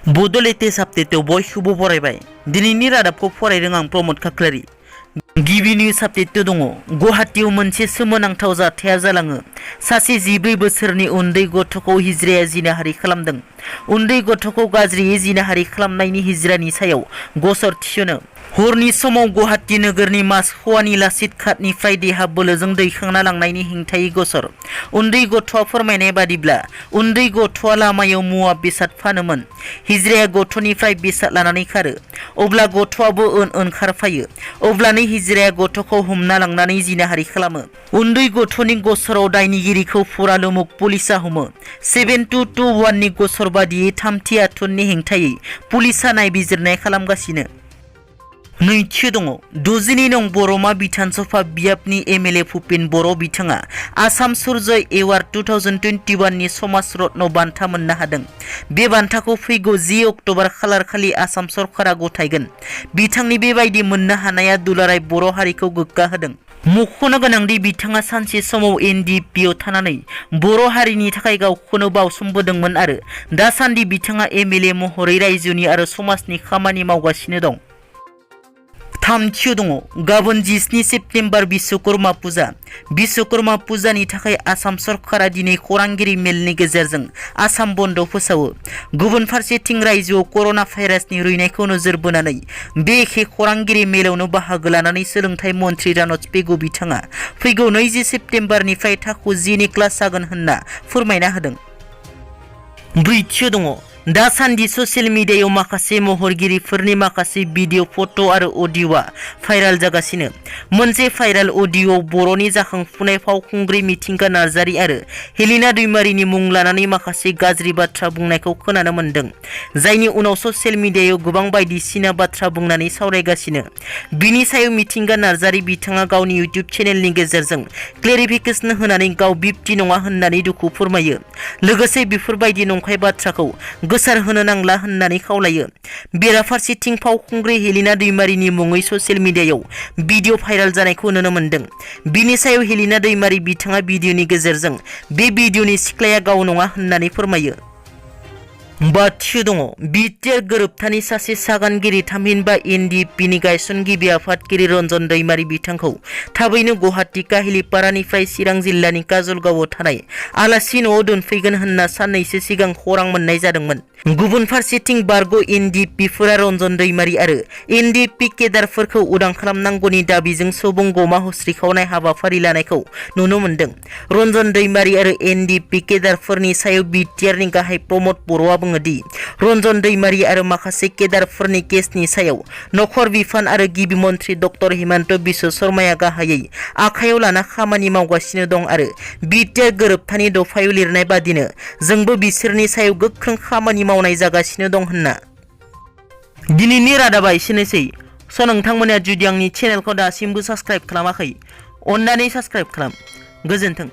Bodo latest update बयखौबो फरायबाय दिनैनि रादाबखौ फरायदों आं प्रमद खाख्लारि। गिबि निउज आपडेट दङ। गुवाहाटीयाव मोनसे सोमोनांथाव जाथाया जालाङो। सासे 14 बोसोरनि उन्दै गथ'खौ हिजराया जिनाहारि खालामदों। उन्दै गथ'खौ गाज्रियै जिनाहारि खालामनायनि हिजरानि सायाव गसर थिसनो। हरनि समाव गुवाहाटी नोगोरनि मासख'वानि लाचित घाटनिफ्राय देहा बोलोजों दैखांना लांनायनि हेंथायै गसर। उन्दै गथ'आ फोरमायनाय बादिब्ला उन्दै गथ'आ लामायाव मुवा बेसाद फानोमोन। हिजराया गथ'निफ्राय बेसाद लानानै खारो। अब्ला गथ'आबो उन खारफायो। अब्लानो हिजराया गथ'खौ हमना लांनानै जिनाहारि खालामो। उन्दै गथ'नि गसराव दायनिगिरिखौ फुरालुमुग पुलिसा हमो। 7221 नि गसर बादियै थामथि आथोननि हेंथायै पुलिसा नायबिजिरनाय खालामगासिनो। नैथि दङ। 62 नं बरमा बिधानसभा बियाबनि एमएलए भुपेन बर' बिथाङा आसाम सुरजय एवार्ड 2021 नि समाज रत्न बान्था मोननो हादों। बे बान्थाखौ फैगौ 10 अक्ट'बर खालारखालि आसाम सरकारा गथायगोन। बिथांनि बेबायदि मोननो हानाया दुलाराय बर' हारिखौ गोग्गा होदों। मख'नो गोनांदि बिथाङा सानसे समाव एनडिएफबिआव थानानै बर' हारिनि थाखाय गावखौनो बावसोमबोदोंमोन आरो दासान्दि बिथाङा एमएलए महरै रायजोनि आरो समाजनि खामानि मावगासिनो दं। थामथियाव दङ। गाबोन 17 सेप्तेम्बर विश्वकर्मा पुजा। विश्वकर्मा पुजानि थाखाय आसाम सरकारा दिनै खौरांगिरि मेलनि गेजेरजों आसाम बन्द फोसावो। गुबुन फारसेथिं रायजोआव कर'ना भाइरासनि रुइनायखौ नोजोर बोनानै बे एखे खौरांगिरि मेलावनो बाहागो लानानै सोलोंथाइ मन्थ्रि रानज पेगु बिथाङा फैगौ 20 सेप्तेम्बरनिफ्राय थाखो 10 नि क्लास जागोन होनना फोरमायना होदों। ब्रैथियाव दङ। दासान्दि ससियेल मिडियायाव माखासे महरगिरिफोरनि माखासे भिडिअ फट' आरो अडिअ'आ भाइराल जागासिनो। मोनसे भाइराल अडिअ'आव बर'नि जाखांफुनाय फावखुंग्रि मिथिंगा नार्जारि आरो हेलिना दैमारिनि मुं लानानै माखासे गाज्रि बाथ्रा बुंनायखौ खोनानो मोन्दों। जायनि उनाव ससियेल मिडियायाव गोबां बायदिसिना बाथ्रा बुंनानै सावरायगासिनो। बिनि सायाव मिथिंगा नार्जारि बिथाङा गावनि इउटिउब चेनेलनि गेजेरजों क्लेरिफिकेसन होनानै गाव बिब्दि नङा होननानै दुखु फोरमायो। लोगोसे बेफोरबायदि नंखाय बाथ्राखौ गोसार होनो नांला होननानै खावलायो। बेराफारसेथिं फावखुंग्रि हेलिना दैमारिनि मुङै ससियेल मिडियायाव भिडिअ भाइराल जानायखौ नुनो मोन्दों। बिनि सायाव हेलिना दैमारि बिथाङा भिडिअनि गेजेरजों बे भिडिअनि सिख्लाया गाव नङा होननानै फोरमायो। बाथियाव दङ। बिटिआर गोरोबथानि सासे सागानगिरि थामहिनबा एनडिएफबिनि गायसनगिरि आफादगिरि रन्जन दैमारि बिथांखौ थाबैनो गुवाहाटी काहिलिपारानिफ्राय चिरां जिल्लानि काजलगावआव थानाय आलासि न'आव दोनफैगोन होनना साननैसो सिगां खौरां मोननाय जादोंमोन। गुबुन फारसेथिं बारग' एनडिएफबिफोरा रन्जन दैमारि आरो एनडिएफबि केडारफोरखौ उदां खालामनांगौनि दाबिजों सुबुं गमा हस्रिखावनाय हाबाफारि लानायखौ नुनो मोन्दों। रन्जन दैमारि आरो एनडिएफबि केडारफोरनि सायाव बिटिआरनि गाहाय प्रमद बर'आ बुङो दि रन्जन दैमारि आरो माखासे केडारफोरनि केसनि सायाव नखर बिफान आरो गिबि मन्थ्रि डक्टर हिमन्त बिश्व शर्माया गाहायै आखायाव लाना खामानि मावगासिनो दं आरो बिटिआर गोरोबथानि दफायाव लिरनाय बादिनो जोंबो बिसोरनि सायाव गोख्रों खामानि मावनाय जागासिनो दं होनना। दिनैनि रादाबा एसेनोसै। नोंथांमोना जुदि आंनि चेनेलखौ दासिमबो साबस्क्राइब खालामाखै अन्नानै साबस्क्राइब खालाम। गोजोन्थों।